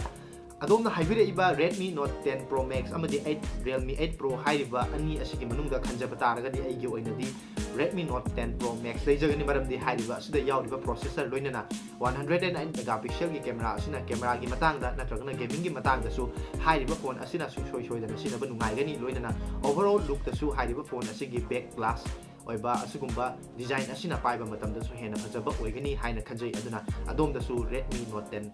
ꯑꯗꯣꯝꯅ ꯍꯥꯏꯕꯤꯔꯛꯏꯕ Redmi Note ten Pro Max ꯑꯃꯗꯤ eight, Realme eight Pro ꯍꯥꯏꯔꯤꯕ ꯑꯅꯤ ꯑꯁꯤꯒꯤ ꯃꯅꯨꯡꯗ ꯈꯟꯖꯕ ꯇꯥꯔꯒꯗꯤ ꯑꯩꯒꯤ ꯑꯣꯏꯅꯗꯤ Redmi Note ten Pro Max ꯂꯩꯖꯒꯅꯤ, ꯃꯔꯝꯗꯤ ꯍꯥꯏꯔꯤꯕ ꯑꯁꯤꯗ ꯌꯥꯎꯔꯤꯕ processor ꯂꯣꯏꯅꯅ one hundred and eight megapixel ꯒꯤ camera ꯑꯁꯤꯅ camera ꯒꯤ ꯃꯇꯥꯡꯗ ꯅꯠꯇ꯭ꯔꯒꯅ gaming ꯒꯤ ꯃꯇꯥꯡꯗꯁꯨ ꯍꯥꯏꯔꯤꯕ ꯐꯣꯟ ꯑꯁꯤꯅ ꯁꯨꯡꯁꯣꯏ ꯁꯣꯏꯗꯅ ꯁꯤꯖꯤꯟꯅꯕ ꯅꯨꯡꯉꯥꯏꯒꯅꯤ꯫ ꯂꯣꯏꯅꯅ overall look ꯇꯁꯨ ꯍꯥꯏꯔꯤꯕ ꯐꯣꯟ ꯑꯁꯤꯒꯤ back glass ꯑꯣꯏꯕ ꯑꯁꯤꯒꯨꯝꯕ design ꯑꯁꯤꯅ ꯄꯥꯏꯕ ꯃꯇꯝꯗꯁꯨ ꯍꯦꯟꯅ ꯐꯖꯕ ꯑꯣꯏꯒꯅꯤ ꯍꯥꯏꯅ ꯈꯟꯖꯩ꯫ ꯑꯗꯨꯅ ꯑꯗꯣꯝꯗꯁꯨ Redmi Note ten,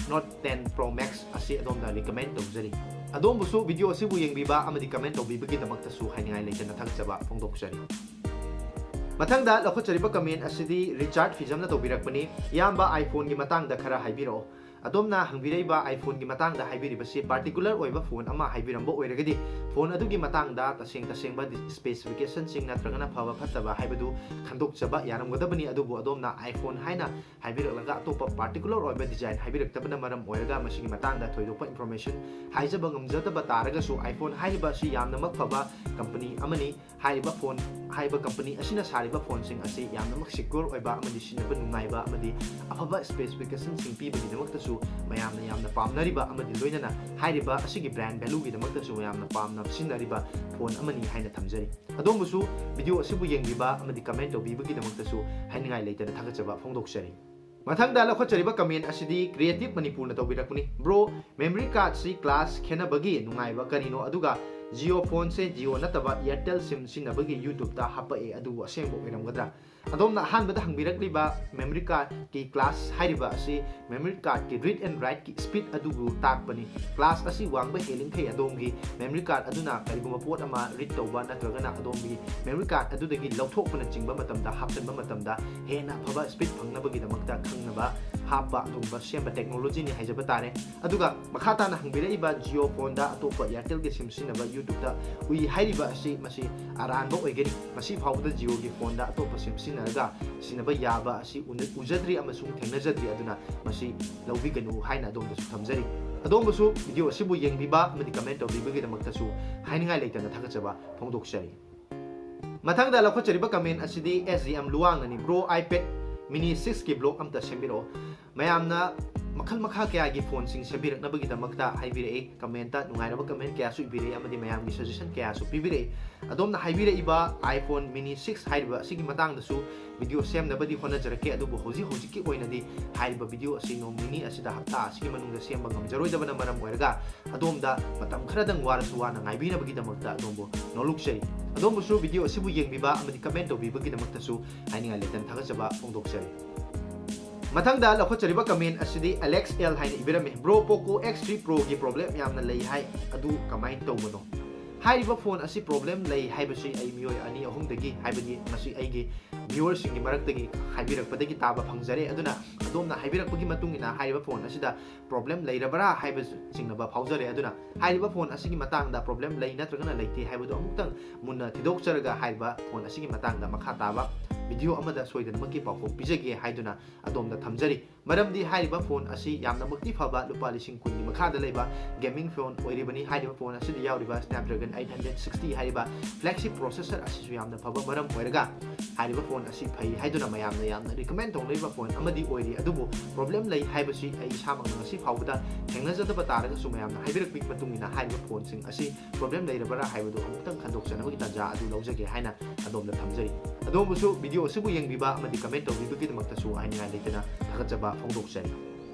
Note ten Pro Max ꯑꯁꯤ ꯑꯗꯣꯝꯗ recommend ꯇꯧꯖꯔꯤ꯫ ꯑꯗꯣꯝꯕꯨꯁꯨ video ꯑꯁꯤꯕꯨ ꯌꯦꯡꯕꯤꯕ ꯑꯃꯗꯤ comment ꯇꯧꯕꯤꯕꯒꯤꯗꯃꯛꯇꯁꯨ ꯍꯥꯏꯅꯤꯡꯉꯥꯏ ꯂꯩꯇꯅ ꯊꯥꯒꯠꯆꯕ ꯐꯣꯡꯗꯣꯛꯆꯔꯤ꯫ ꯃꯊꯪꯗ ꯂꯧꯈꯠꯆꯔꯤꯕ comment ꯑꯁꯤꯗꯤ ꯔꯤꯆꯥꯔꯗ ꯐꯤꯖꯝꯅ ꯇꯧꯕꯤꯔꯛꯄꯅꯤ꯫ ꯏꯌꯥꯝꯕ, iPhone ꯒꯤ ꯃꯇꯥꯡꯗ ꯈꯔ ꯍꯥꯏꯕꯤꯔꯛꯑꯣ꯫ ꯑꯗꯣꯝꯅ ꯍꯪꯕꯤꯔꯛꯏꯕ iPhone-ꯒꯤ ꯃꯇꯥꯡꯗ ꯍꯥꯏꯕꯤꯔꯤꯕꯁꯤ particular ꯑꯣꯏꯕ phone ꯑꯃ ꯍꯥꯏꯕꯤꯔꯝꯕ ꯑꯣꯏꯔꯒꯗꯤ, phone ꯑꯗꯨꯒꯤ ꯃꯇꯥꯡꯗ ꯇꯁꯦꯡ ꯇꯁꯦꯡꯕ specification-ꯁꯤꯡ ꯅꯠꯇ꯭ꯔꯒꯅ ꯐꯕ ꯐꯠꯇꯕ ꯍꯥꯏꯕꯗꯨ ꯈꯟꯗꯣꯛꯆꯕ ꯌꯥꯔꯝꯒꯗꯕꯅꯤ꯫ ꯑꯗꯨꯕꯨ ꯑꯗꯣꯝꯅ iPhone ꯍꯥꯏꯅ ꯍꯥꯏꯕꯤꯔꯛꯂꯒ ꯑꯇꯣꯞꯄ particular ꯑꯣꯏꯕ design ꯍꯥꯏꯕꯤꯔꯛꯇꯕꯅ ꯃꯔꯝ ꯑꯣꯏꯔꯒ ꯃꯁꯤꯒꯤ ꯃꯇꯥꯡꯗ ꯊꯣꯏꯗꯣꯛꯄ information ꯍꯥꯏꯖꯕ ꯉꯝꯖꯗꯕ ꯇꯥꯔꯒꯁꯨ, iPhone ꯍꯥꯏꯔꯤꯕ ꯑꯁꯤ ꯌꯥꯝꯅꯃꯛ ꯐꯕ company ꯑꯃꯅꯤ꯫ ꯍꯥꯏꯔꯤꯕ phone, ꯍꯥꯏꯔꯤꯕ company ꯑꯁꯤꯅ ꯁꯥꯔꯤꯕ phone-ꯁꯤꯡ ꯑꯁꯤ ꯌꯥꯝꯅꯃꯛ secure ꯑꯣꯏꯕ ꯑꯃꯗꯤ ꯁꯤꯖꯤꯟꯅꯕ ꯅꯨꯡꯉꯥꯏꯕ ꯑꯃꯗꯤ ꯑꯐꯕ specification-ꯁꯤꯡ ꯄꯤꯕꯒꯤꯗꯃꯛꯇꯁꯨ ꯃꯌꯥꯝꯅ ꯌꯥꯝꯅ ꯄꯥꯝꯅꯔꯤꯕ ꯑꯃꯗꯤ ꯂꯣꯏꯅꯅ ꯍꯥꯏꯔꯤꯕ ꯑꯁꯤꯒꯤ brand value-ꯒꯤꯗꯃꯛꯇꯁꯨ ꯃꯌꯥꯝꯅ ꯄꯥꯝꯅ ꯁꯤꯖꯤꯟꯅꯔꯤꯕ phone ꯑꯃꯅꯤ ꯍꯥꯏꯅ ꯊꯝꯖꯔꯤ꯫ ꯑꯗꯣꯝꯕꯨꯁꯨ video ꯑꯁꯤꯕꯨ ꯌꯦꯡꯕꯤꯕ ꯑꯃꯗꯤ comment ꯇꯧꯕꯤꯕꯒꯤꯗꯃꯛꯇꯁꯨ ꯍꯥꯏꯅꯤꯡꯉꯥꯏ ꯂꯩꯇꯅ ꯊꯥꯒꯠꯆꯕ ꯐꯣꯡꯗꯣꯛꯆꯔꯤ꯫ ꯃꯊꯪꯗ ꯂꯧꯈꯠꯆꯔꯤꯕ comment ꯑꯁꯤꯗꯤ Creative ꯃꯅꯤꯄꯨꯔꯅ ꯇꯧꯕꯤꯔꯛꯄꯅꯤ꯫ Bro, memory card-ꯁꯤ class ꯈꯦꯠꯅꯕꯒꯤ ꯅꯨꯡꯉꯥꯏꯕ ꯀꯔꯤꯅꯣ? ꯑꯗꯨꯒ Jio phone-ꯁꯦ Jio ꯅꯠꯇꯕ Airtel SIM ꯁꯤꯖꯤꯟꯅꯕꯒꯤ YouTube-ꯇ ꯍꯥꯞꯄꯛꯑꯦ, ꯑꯗꯨꯕꯨ ꯑꯁꯦꯡꯕ ꯑꯣꯏꯔꯝꯒꯗ꯭ꯔꯥ? ꯑꯗꯣꯝꯅ ꯑꯍꯥꯟꯕꯗ ꯍꯪꯕꯤꯔꯛꯂꯤꯕ memory card-ꯀꯤ class ꯍꯥꯏꯔꯤꯕ ꯑꯁꯤ memory card-ꯀꯤ read and write-ꯀꯤ speed ꯑꯗꯨꯕꯨ ꯇꯥꯛꯄꯅꯤ꯫ Class ꯑꯁꯤ ꯋꯥꯡꯕ ꯍꯦꯜꯂꯤꯈꯩ ꯑꯗꯣꯝꯒꯤ memory card ꯑꯗꯨꯅ ꯀꯔꯤꯒꯨꯝꯕ ꯄꯣꯠ ꯑꯃ read ꯇꯧꯕ ꯅꯠꯇ꯭ꯔꯒꯅ ꯑꯗꯣꯝꯒꯤ memory card ꯑꯗꯨꯗꯒꯤ ꯂꯧꯊꯣꯛꯄꯅꯆꯤꯡꯕ ꯃꯇꯝꯗ, ꯍꯥꯞꯆꯤꯟꯕ ꯃꯇꯝꯗ ꯍꯦꯟꯅ ꯑꯐꯕ speed ꯐꯪꯅꯕꯒꯤꯗꯃꯛꯇ ꯈꯪꯅꯕ ꯍꯥꯞꯄ ꯑꯗꯨꯒꯨꯝꯕ ꯁꯦꯝꯕ technology-ꯅꯤ ꯍꯥꯏꯖꯕ ꯇꯥꯔꯦ꯫ ꯑꯗꯨꯒ ꯃꯈꯥ ꯇꯥꯅ ꯍꯪꯕꯤꯔꯛꯏꯕ Jio phone-ꯗ ꯑꯇꯣꯞꯄ Airtel-ꯒꯤ SIM ꯁꯤꯖꯤꯟꯅꯕ YouTube-ꯇ ꯎꯏ ꯍꯥꯏꯔꯤꯕ ꯑꯁꯤ ꯃꯁꯤ ꯑꯔꯥꯟꯕ ꯑꯣꯏꯒꯅꯤ꯫ ꯉꯁꯤ ꯐꯥꯎꯕꯗ Jio-ꯒꯤ phone-ꯗ ꯑꯇꯣꯞꯄ SIM ꯁꯤꯖꯤꯟꯅꯔꯒ ꯁꯤꯖꯤꯟꯅꯕ ꯌꯥꯕ ꯑꯁꯤ ꯎꯅ-, ꯎꯖꯗ꯭ꯔꯤ ꯑꯃꯁꯨꯡ ꯊꯦꯡꯅꯖꯗ꯭ꯔꯤ, ꯑꯗꯨꯅ ꯃꯁꯤ ꯂꯧꯕꯤꯒꯅꯨ ꯍꯥꯏꯅ ꯑꯗꯣꯝꯗꯁꯨ ꯊꯝꯖꯔꯤ꯫ ꯑꯗꯣꯝꯕꯨꯁꯨ video ꯑꯁꯤꯕꯨ ꯌꯦꯡꯕꯤꯕ ꯑꯃꯗꯤ comment ꯇꯧꯕꯤꯕꯒꯤꯗꯃꯛꯇꯁꯨ ꯍꯥꯏꯅꯤꯡꯉꯥꯏ ꯂꯩꯇꯅ ꯊꯥꯒꯠꯆꯕ ꯐꯣꯡꯗꯣꯛꯆꯔꯤ꯫ ꯃꯊꯪꯗ ꯂꯧꯈꯠꯆꯔꯤꯕ comment ꯑꯁꯤꯗꯤ S G M ꯂꯨꯋꯥꯡꯅꯅꯤ꯫ Bro, iPad mini six-ꯀꯤ vlog ꯑꯝꯇ ꯁꯦꯝꯕꯤꯔꯛꯑꯣ꯫ ꯃꯌꯥꯝꯅ ꯃꯈꯜ ꯃꯈꯥ ꯀꯌꯥꯒꯤ phone-ꯁꯤꯡ ꯁꯦꯝꯕꯤꯔꯛꯅꯕꯒꯤꯗꯃꯛꯇ ꯍꯥꯏꯕꯤꯔꯛꯏ꯫ Comment-ꯇ ꯅꯨꯡꯉꯥꯏꯔꯕ comment ꯀꯌꯥꯁꯨ ꯏꯕꯤꯔꯛꯏ ꯑꯃꯗꯤ ꯃꯌꯥꯝꯒꯤ suggestion ꯀꯌꯥꯁꯨ ꯄꯤꯕꯤꯔꯛꯏ꯫ ꯑꯗꯣꯝꯅ ꯍꯥꯏꯕꯤꯔꯛꯏꯕ iPhone mini six ꯍꯥꯏꯔꯤꯕ ꯑꯁꯤꯒꯤ ꯃꯇꯥꯡꯗꯁꯨ video ꯁꯦꯝꯅꯕꯗꯤ ꯍꯣꯠꯅꯖꯔꯛꯀꯦ, ꯑꯗꯨꯕꯨ ꯍꯧꯖꯤꯛ ꯍꯧꯖꯤꯛꯀꯤ ꯑꯣꯏꯅꯗꯤ ꯍꯥꯏꯔꯤꯕ video ꯑꯁꯤ ꯅꯣꯡ ꯅꯤꯅꯤ ꯑꯁꯤꯗ, ꯍꯞꯇꯥ ꯑꯁꯤꯒꯤ ꯃꯅꯨꯡꯗ ꯁꯦꯝꯕ ꯉꯝꯖꯔꯣꯏꯗꯕꯅ ꯃꯔꯝ ꯑꯣꯏꯔꯒ ꯑꯗꯣꯝꯗ ꯃꯇꯝ ꯈꯔꯗꯪ ꯋꯥꯔꯁꯨ ꯋꯥꯅ ꯉꯥꯏꯕꯤꯅꯕꯒꯤꯗꯃꯛꯇ ꯑꯗꯣꯝꯕꯨ ꯅꯣꯂꯨꯛꯆꯔꯤ꯫ ꯑꯗꯣꯝꯕꯨꯁꯨ video ꯑꯁꯤꯕꯨ ꯌꯦꯡꯕꯤꯕ ꯑꯃꯗꯤ comment ꯇꯧꯕꯤꯕꯒꯤꯗꯃꯛꯇꯁꯨ ꯍꯥꯏꯅꯤꯡꯉꯥꯏ ꯂꯩꯇꯅ ꯊꯥꯒꯠꯆꯕ ꯐꯣꯡꯗꯣꯛꯆꯔꯤ꯫ ꯃꯊꯪꯗ ꯂꯧꯈꯠꯆꯔꯤꯕ comment ꯑꯁꯤꯗꯤ Alex L ꯍꯥꯏꯅ ꯏꯕꯤꯔꯝꯃꯤ꯫ Bro, Poco X three Pro-ꯒꯤ problem ꯌꯥꯝꯅ ꯂꯩ ꯍꯥꯏ, ꯑꯗꯨ ꯀꯃꯥꯏꯅ ꯇꯧꯕꯅꯣ? ꯍꯥꯏꯔꯤꯕ phone ꯑꯁꯤ problem ꯂꯩ ꯍꯥꯏꯕꯁꯤ ꯑꯩ ꯃꯤꯑꯣꯏ ꯑꯅꯤ ꯑꯍꯨꯝꯗꯒꯤ, ꯍꯥꯏꯕꯗꯤ ꯃꯁꯤ ꯑꯩꯒꯤ viewer-ꯁꯤꯡꯒꯤ ꯃꯔꯛꯇꯒꯤ ꯍꯥꯏꯕꯤꯔꯛꯄꯗꯒꯤ ꯇꯥꯕ ꯐꯪꯖꯔꯦ꯫ ꯑꯗꯨꯅ ꯑꯗꯣꯝꯅ ꯍꯥꯏꯕꯤꯔꯛꯄꯒꯤ ꯃꯇꯨꯡ ꯏꯟꯅ ꯍꯥꯏꯔꯤꯕ ꯐꯣꯟ ꯑꯁꯤꯗ ꯄ꯭ꯔꯣꯕ꯭ꯂꯦꯝ ꯂꯩꯔꯕ꯭ꯔꯥ ꯍꯥꯏꯕ ꯆꯤꯡꯅꯕ ꯐꯥꯎꯖꯔꯦ꯫ ꯑꯗꯨꯅ ꯍꯥꯏꯔꯤꯕ ꯐꯣꯟ ꯑꯁꯤꯒꯤ ꯃꯇꯥꯡꯗ ꯄ꯭ꯔꯣꯕ꯭ꯂꯦꯝ ꯂꯩ ꯅꯠꯇ꯭ꯔꯒꯅ ꯂꯩꯇꯦ ꯍꯥꯏꯕꯗꯨ ꯑꯃꯨꯛꯇꯪ ꯃꯨꯟꯅ ꯊꯤꯗꯣꯛꯆꯔꯒ ꯍꯥꯏꯔꯤꯕ ꯐꯣꯟ ꯑꯁꯤꯒꯤ ꯃꯇꯥꯡꯗ ꯃꯈꯥ ꯇꯥꯕ ꯚꯤꯗꯤꯑꯣ ꯑꯃꯗ ꯁꯣꯏꯗꯅꯃꯛꯀꯤ ꯄꯥꯎꯈꯨꯝ ꯄꯤꯖꯒꯦ ꯍꯥꯏꯗꯨꯅ ꯑꯗꯣꯝꯗ ꯊꯝꯖꯔꯤ꯫ ꯃꯔꯝꯗꯤ ꯍꯥꯏꯔꯤꯕ ꯐꯣꯟ ꯑꯁꯤ ꯌꯥꯝꯅꯃꯛꯇꯤ ꯐꯕ ꯂꯨꯄꯥ ꯂꯤꯁꯤꯡ ꯀꯨꯟꯒꯤ ꯃꯈꯥꯗ ꯂꯩꯕ ꯒꯦꯃꯤꯡ ꯐꯣꯟ ꯑꯣꯏꯔꯤꯕꯅꯤ꯫ ꯍꯥꯏꯔꯤꯕ ꯐꯣꯟ ꯑꯁꯤꯗ ꯌꯥꯎꯔꯤꯕ Snapdragon eight hundred sixty ꯍꯥꯏꯔꯤꯕ flagship processor ꯑꯁꯤꯁꯨ ꯌꯥꯝꯅ ꯐꯕ ꯃꯔꯝ ꯑꯣꯏꯔꯒ ꯍꯥꯏꯔꯤꯕ ꯐꯣꯟ ꯑꯁꯤ ꯐꯩ ꯍꯥꯏꯗꯨꯅ ꯃꯌꯥꯝꯅ ꯌꯥꯝꯅ recommend ꯇꯧꯅꯔꯤꯕ ꯐꯣꯟ ꯑꯃꯗꯤ ꯑꯣꯏꯔꯤ꯫ ꯑꯗꯨꯕꯨ ꯄ꯭ꯔꯣꯕ꯭ꯂꯦꯝ ꯂꯩ ꯍꯥꯏꯕꯁꯤ ꯑꯩ ꯏꯁꯥꯃꯛꯅ ꯉꯁꯤ ꯐꯥꯎꯕꯗ ꯊꯦꯡꯅꯖꯗꯕ ꯇꯥꯔꯒꯁꯨ ꯃꯌꯥꯝꯅ ꯍꯥꯏꯕꯤꯔꯛꯄꯒꯤ ꯃꯇꯨꯡ ꯏꯟꯅ ꯍꯥꯏꯔꯤꯕ ꯐꯣꯟꯁꯤꯡ ꯑꯁꯤ ꯄ꯭ꯔꯣꯕ꯭ꯂꯦꯝ ꯂꯩꯔꯕ꯭ꯔꯥ ꯍꯥꯏꯕꯗꯨ ꯑꯃꯨꯛꯇꯪ ꯈꯟꯗꯣꯛꯆꯅꯕꯒꯤ ꯇꯥꯟꯖꯥ ꯑꯗꯨ ꯂꯧꯖꯒꯦ ꯍꯥꯏꯅ ꯑꯗꯣꯝꯗ ꯊꯝꯖꯔꯤ꯫ ꯑꯗꯣꯝꯕꯨꯁꯨ ꯚꯤꯗꯤꯑꯣ ꯑꯁꯤꯕꯨ ꯌꯦꯡꯕꯤꯕ ꯑꯃꯗꯤ comment ꯇꯧꯕꯤꯕꯒꯤꯗꯃꯛꯇꯁꯨ ꯍꯥꯏꯅꯤꯡꯉꯥꯏ ꯂꯩꯇꯅ ꯊꯥꯒꯠꯆꯕ ꯐꯣꯡꯗꯣꯛꯆꯔꯤ꯫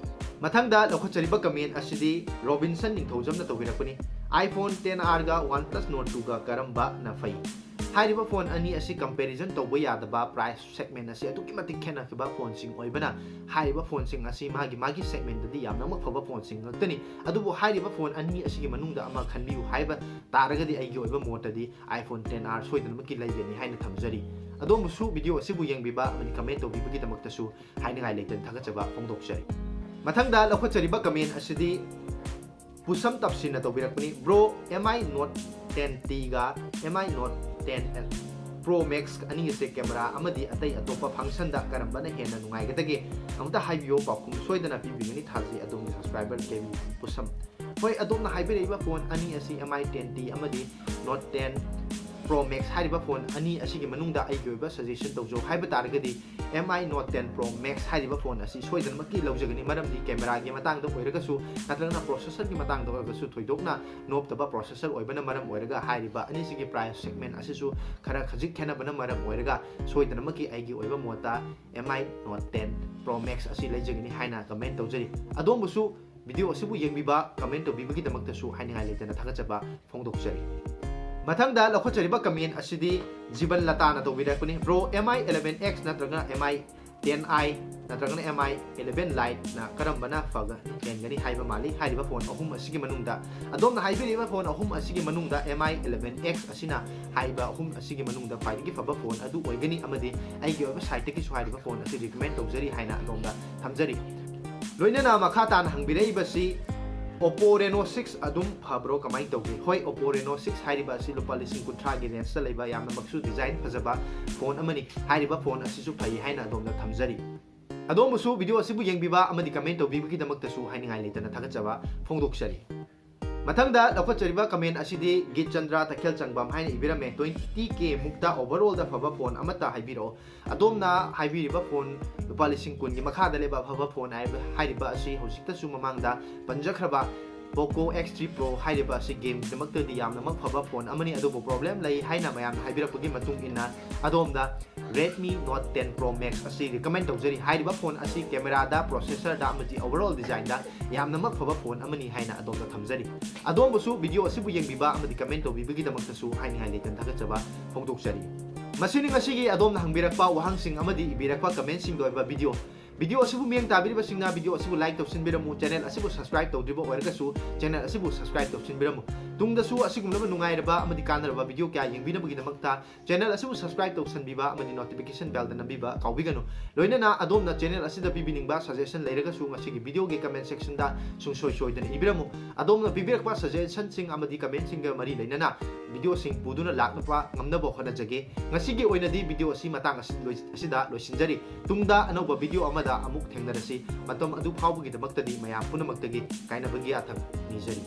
ꯃꯊꯪꯗ ꯂꯧꯈꯠꯆꯔꯤꯕ comment ꯑꯁꯤꯗꯤ ꯔꯣꯕꯤꯟꯁꯟ ꯅꯤꯡꯊꯧꯖꯝꯅ ꯇꯧꯕꯤꯔꯛꯄꯅꯤ꯫ iPhone ten R ꯒ OnePlus Nord two ꯒ ꯀꯔꯝꯕꯅ ꯐꯩ? ꯍꯥꯏꯔꯤꯕ ꯐꯣꯟ ꯑꯅꯤ ꯑꯁꯤ comparison ꯇꯧꯕ ꯌꯥꯗꯕ price segment ꯑꯁꯤ ꯑꯗꯨꯛꯀꯤ ꯃꯇꯤꯛ ꯈꯦꯠꯅꯈꯤꯕ ꯐꯣꯟꯁꯤꯡ ꯑꯣꯏꯕꯅ ꯍꯥꯏꯔꯤꯕ ꯐꯣꯟꯁꯤꯡ ꯑꯁꯤ ꯃꯥꯒꯤ ꯃꯥꯒꯤ segment ꯗꯗꯤ ꯌꯥꯝꯅꯃꯛ ꯐꯕ ꯐꯣꯟꯁꯤꯡ ꯉꯥꯛꯇꯅꯤ꯫ ꯑꯗꯨꯕꯨ ꯍꯥꯏꯔꯤꯕ ꯐꯣꯟ ꯑꯅꯤ ꯑꯁꯤꯒꯤ ꯃꯅꯨꯡꯗ ꯑꯃ ꯈꯟꯕꯤꯌꯨ ꯍꯥꯏꯕ ꯇꯥꯔꯒꯗꯤ ꯑꯩꯒꯤ ꯑꯣꯏꯕ ꯃꯣꯠꯇꯗꯤ iPhone ten R ꯁꯣꯏꯗꯅꯃꯛꯀꯤ ꯂꯩꯒꯅꯤ ꯍꯥꯏꯅ ꯊꯝꯖꯔꯤ꯫ ꯑꯗꯣꯝꯕꯨꯁꯨ ꯚꯤꯗꯤꯑꯣ ꯑꯁꯤꯕꯨ ꯌꯦꯡꯕꯤꯕ ꯑꯃꯗꯤ comment ꯇꯧꯕꯤꯕꯒꯤꯗꯃꯛꯇꯁꯨ ꯍꯥꯏꯅꯤꯡꯉꯥꯏ ꯂꯩꯇꯅ ꯊꯥꯒꯠꯆꯕ ꯐꯣꯡꯗꯣꯛꯆꯔꯤ꯫ ꯃꯊꯪꯗ ꯂꯧꯈꯠꯆꯔꯤꯕ comment ꯑꯁꯤꯗꯤ ꯄꯨꯁꯝ ꯇꯞꯁꯤꯟꯅ ꯇꯧꯕꯤꯔꯛꯄꯅꯤ꯫ Bro, M I Note ten T ꯒ M I Note ten Pro Max ꯑꯅꯤ ꯑꯁꯦ camera ꯑꯃꯗꯤ ꯑꯇꯩ ꯑꯇꯣꯞꯄ function ꯗ ꯀꯔꯝꯕꯅ ꯍꯦꯟꯅ ꯅꯨꯡꯉꯥꯏꯒꯗꯒꯦ? ꯑꯃꯨꯛꯇ ꯍꯥꯏꯕꯤꯌꯣ, ꯄꯥꯎꯈꯨꯝ ꯁꯣꯏꯗꯅ ꯄꯤꯕꯤꯒꯅꯤ, ꯊꯥꯖꯩ ꯑꯗꯣꯝꯒꯤ subscriber K V ꯄꯨꯁꯝ꯫ ꯍꯣꯏ, ꯑꯗꯣꯝꯅ ꯍꯥꯏꯕꯤꯔꯛꯏꯕ ꯐꯣꯟ ꯑꯅꯤ ꯑꯁꯤ M I ten T ꯑꯃꯗꯤ Note ten Pro Max ꯍꯥꯏꯔꯤꯕ ꯐꯣꯟ ꯑꯅꯤ ꯑꯁꯤꯒꯤ ꯃꯅꯨꯡꯗ ꯑꯩꯒꯤ ꯑꯣꯏꯕ suggestion ꯇꯧꯖꯧ ꯍꯥꯏꯕ ꯇꯥꯔꯒꯗꯤ, M I Note ten Pro Max ꯍꯥꯏꯔꯤꯕ ꯐꯣꯟ ꯑꯁꯤ ꯁꯣꯏꯗꯅꯃꯛꯀꯤ ꯂꯧꯖꯒꯅꯤ, ꯃꯔꯝꯗꯤ camera ꯒꯤ ꯃꯇꯥꯡꯗ ꯑꯣꯏꯔꯒꯁꯨ ꯅꯠꯇ꯭ꯔꯒꯅ processor ꯒꯤ ꯃꯇꯥꯡꯗ ꯑꯣꯏꯔꯒꯁꯨ ꯊꯣꯏꯗꯣꯛꯅ ꯅꯣꯞꯇꯕ processor ꯑꯣꯏꯕꯅ ꯃꯔꯝ ꯑꯣꯏꯔꯒ ꯍꯥꯏꯔꯤꯕ ꯑꯅꯤꯁꯤꯒꯤ price segment ꯑꯁꯤꯁꯨ ꯈꯔ ꯈꯖꯤꯛ ꯈꯦꯠꯅꯕꯅ ꯃꯔꯝ ꯑꯣꯏꯔꯒ ꯁꯣꯏꯗꯅꯃꯛꯀꯤ ꯑꯩꯒꯤ ꯑꯣꯏꯕ ꯃꯣꯠꯇ M I Note ten Pro Max ꯑꯁꯤ ꯂꯩꯖꯒꯅꯤ ꯍꯥꯏꯅ comment ꯇꯧꯖꯔꯤ꯫ ꯑꯗꯣꯝꯕꯨꯁꯨ ꯚꯤꯗꯤꯑꯣ ꯑꯁꯤꯕꯨ ꯌꯦꯡꯕꯤꯕ, comment ꯇꯧꯕꯤꯕꯒꯤꯗꯃꯛꯇꯁꯨ ꯍꯥꯏꯅꯤꯡꯉꯥꯏ ꯂꯩꯇꯅ ꯊꯥꯒꯠꯆꯕ ꯐꯣꯡꯗꯣꯛꯆꯔꯤ꯫ ꯃꯊꯪꯗ ꯂꯧꯈꯠꯆꯔꯤꯕ comment ꯑꯁꯤꯗꯤ ꯖꯤꯕꯟ ꯂꯇꯥꯅ ꯇꯧꯕꯤꯔꯛꯄꯅꯤ꯫ Bro, M I eleven X ꯅꯠꯇ꯭ꯔꯒ M I ten I ꯅꯠꯇ꯭ꯔꯒꯅ M I eleven Liteꯅ ꯀꯔꯝꯕꯅ ꯐꯒ-, ꯍꯦꯟꯒꯅꯤ ꯍꯥꯏꯕ ꯃꯥꯜꯂꯤ꯫ ꯍꯥꯏꯔꯤꯕ phone ꯑꯍꯨꯝ ꯑꯁꯤꯒꯤ ꯃꯅꯨꯡꯗ, ꯑꯗꯣꯝꯅ ꯍꯥꯏꯕꯤꯔꯤꯕ phone ꯑꯍꯨꯝ ꯑꯁꯤꯒꯤ ꯃꯅꯨꯡꯗ M I eleven X ꯑꯁꯤꯅ ꯍꯥꯏꯔꯤꯕ ꯑꯍꯨꯝ ꯑꯁꯤꯒꯤ ꯃꯅꯨꯡꯗ ꯈ꯭ꯋꯥꯏꯗꯒꯤ ꯐꯕ phone ꯑꯗꯨ ꯑꯣꯏꯒꯅꯤ, ꯑꯃꯗꯤ ꯑꯩꯒꯤ ꯑꯣꯏꯕ sideꯇꯒꯤꯁꯨ ꯍꯥꯏꯔꯤꯕ phone ꯑꯁꯤ recommend ꯇꯧꯖꯔꯤ ꯍꯥꯏꯅ ꯑꯗꯣꯝꯗ ꯊꯝꯖꯔꯤ꯫ ꯂꯣꯏꯅꯅ ꯃꯈꯥ ꯇꯥꯅ ꯍꯪꯕꯤꯔꯛꯏꯕꯁꯤ Oppo Reno six ꯑꯗꯨꯝ ꯐꯕ꯭ꯔꯣ, ꯀꯃꯥꯏꯅ ꯇꯧꯒꯦ? ꯍꯣꯏ, Oppo Reno six ꯍꯥꯏꯔꯤꯕ ꯑꯁꯤ ꯂꯨꯄꯥ ꯂꯤꯁꯤꯡ ꯀꯨꯟꯊ꯭ꯔꯥꯒꯤ rangeꯇ ꯂꯩꯕ ꯌꯥꯝꯅꯃꯛꯁꯨ design ꯐꯖꯕ phone ꯑꯃꯅꯤ꯫ ꯍꯥꯏꯔꯤꯕ phone ꯑꯁꯤꯁꯨ ꯐꯩ ꯍꯥꯏꯅ ꯑꯗꯣꯝꯗ ꯊꯝꯖꯔꯤ꯫ ꯑꯗꯣꯝꯕꯨꯁꯨ video ꯑꯁꯤꯕꯨ ꯌꯦꯡꯕꯤꯕ ꯑꯃꯗꯤ comment ꯇꯧꯕꯤꯕꯒꯤꯗꯃꯛꯇꯁꯨ ꯍꯥꯏꯅꯤꯡꯉꯥꯏ ꯂꯩꯇꯅ ꯊꯥꯒꯠꯆꯕ ꯐꯣꯡꯗꯣꯛꯆꯔꯤ꯫ ꯃꯊꯪꯗ ꯂꯧꯈꯠꯆꯔꯤꯕ comment ꯑꯁꯤꯗꯤ ꯒꯤꯠ ꯆꯟꯗ꯭ꯔ ꯇꯈꯦꯜ ꯆꯪꯕꯝ ꯍꯥꯏꯅ ꯏꯕꯤꯔꯝꯃꯦ꯫ Twenty K ꯃꯨꯛꯇ overallꯗ ꯐꯕ phone ꯑꯃꯠꯇ ꯍꯥꯏꯕꯤꯔꯛꯑꯣ꯫ ꯑꯗꯣꯝꯅ ꯍꯥꯏꯕꯤꯔꯤꯕ phone ꯂꯨꯄꯥ ꯂꯤꯁꯤꯡ ꯀꯨꯟꯒꯤ ꯃꯈꯥꯗ ꯂꯩꯕ ꯑꯐꯕ phone ꯍꯥꯏꯕ, ꯍꯥꯏꯔꯤꯕ ꯑꯁꯤ ꯍꯧꯖꯤꯛꯇꯁꯨ ꯃꯃꯥꯡꯗ ꯄꯟꯖꯈ꯭ꯔꯕ Poco X three Pro ꯍꯥꯏꯔꯤꯕ ꯑꯁꯤ gameꯒꯤꯗꯃꯛꯇꯗꯤ ꯌꯥꯝꯅꯃꯛ ꯐꯕ phone ꯑꯃꯅꯤ, ꯑꯗꯨꯕꯨ problem ꯂꯩ ꯍꯥꯏꯅ ꯃꯌꯥꯝꯅ ꯍꯥꯏꯕꯤꯔꯛꯄꯒꯤ ꯃꯇꯨꯡ ꯏꯟꯅ ꯑꯗꯣꯝꯗ Redmi Note ten Pro Max ꯑꯁꯤ recommend ꯇꯧꯖꯔꯤ꯫ ꯍꯥꯏꯔꯤꯕ phone ꯑꯁꯤ cameraꯗ, processorꯗ ꯑꯃꯗꯤ overall designꯗ ꯌꯥꯝꯅꯃꯛ ꯐꯕ phone ꯑꯃꯅꯤ ꯍꯥꯏꯅ ꯑꯗꯣꯝꯗ ꯊꯝꯖꯔꯤ꯫ ꯑꯗꯣꯝꯕꯨꯁꯨ video ꯑꯁꯤꯕꯨ ꯌꯦꯡꯕꯤꯕ ꯑꯃꯗꯤ comment ꯇꯧꯕꯤꯕꯒꯤꯗꯃꯛꯇꯁꯨ ꯍꯥꯏꯅꯤꯡꯉꯥꯏ ꯂꯩꯇꯅ ꯊꯥꯒꯠꯆꯕ ꯐꯣꯡꯗꯣꯛꯆꯔꯤ꯫ ꯃꯁꯤꯅꯤ ꯉꯁꯤꯒꯤ ꯑꯗꯣꯝꯅ ꯍꯪꯕꯤꯔꯛꯄ ꯋꯥꯍꯪꯁꯤꯡ ꯑꯃꯗꯤ ꯏꯕꯤꯔꯛꯄ commentꯁꯤꯡꯗ ꯑꯣꯏꯕ video꯫ Video ꯑꯁꯤꯕꯨ ꯃꯤꯠꯌꯦꯡ ꯇꯥꯕꯤꯔꯤꯕꯁꯤꯡꯅ video ꯑꯁꯤꯕꯨ like ꯇꯧꯁꯤꯟꯕꯤꯔꯝꯃꯨ꯫ Channel ꯑꯁꯤꯕꯨ subscribe ꯇꯧꯗ꯭ꯔꯤꯕ ꯑꯣꯏꯔꯒꯁꯨ channel ꯑꯁꯤꯕꯨ subscribe ꯇꯧꯁꯤꯟꯕꯤꯔꯝꯃꯨ꯫ ꯇꯨꯡꯗꯁꯨ ꯑꯁꯤꯒꯨꯝꯂꯕ ꯅꯨꯡꯉꯥꯏꯔꯕ ꯑꯃꯗꯤ ꯀꯥꯟꯅꯔꯕ video ꯀꯌꯥ ꯌꯦꯡꯕꯤꯅꯕꯒꯤꯗꯃꯛꯇ channel ꯑꯁꯤꯕꯨ subscribe ꯇꯧꯁꯟꯕꯤꯕ ꯑꯃꯗꯤ notification bellꯗ ꯅꯝꯕꯤꯕ ꯀꯥꯎꯕꯤꯒꯅꯨ꯫ ꯂꯣꯏꯅꯅ ꯑꯗꯣꯝꯅ channel ꯑꯁꯤꯗ ꯄꯤꯕꯤꯅꯤꯡꯕ suggestion ꯂꯩꯔꯒꯁꯨ ꯉꯁꯤꯒꯤ videoꯒꯤ comment sectionꯗ ꯁꯨꯡꯁꯣꯏ ꯁꯣꯏꯗꯅ ꯏꯕꯤꯔꯝꯃꯨ꯫ ꯑꯗꯣꯝꯅ ꯄꯤꯕꯤꯔꯛꯄ suggestionꯁꯤꯡ ꯑꯃꯗꯤ commentꯁꯤꯡꯒ ꯃꯔꯤ ꯂꯩꯅꯅ videoꯁꯤꯡ ꯄꯨꯗꯨꯅ ꯂꯥꯛꯅꯕ ꯉꯝꯅꯕ ꯍꯣꯠꯅꯖꯒꯦ꯫ ꯉꯁꯤꯒꯤ ꯑꯣꯏꯅꯗꯤ video ꯑꯁꯤ ꯃꯇꯥꯡ ꯑꯁꯤ ꯂꯣꯏ-, ꯑꯁꯤꯗ ꯂꯣꯏꯁꯤꯟꯖꯔꯤ꯫ ꯇꯨꯡꯗ ꯑꯅꯧꯕ video ꯑꯃꯗ ꯑꯃꯨꯛ ꯊꯦꯡꯅꯔꯁꯤ꯫ ꯃꯇꯝ ꯑꯗꯨ ꯐꯥꯎꯕꯒꯤꯗꯃꯛꯇꯗꯤ ꯃꯌꯥꯝ ꯄꯨꯝꯅꯃꯛꯇꯒꯤ ꯀꯥꯏꯅꯕꯒꯤ ꯌꯥꯊꯪ ꯅꯤꯖꯔꯤ꯫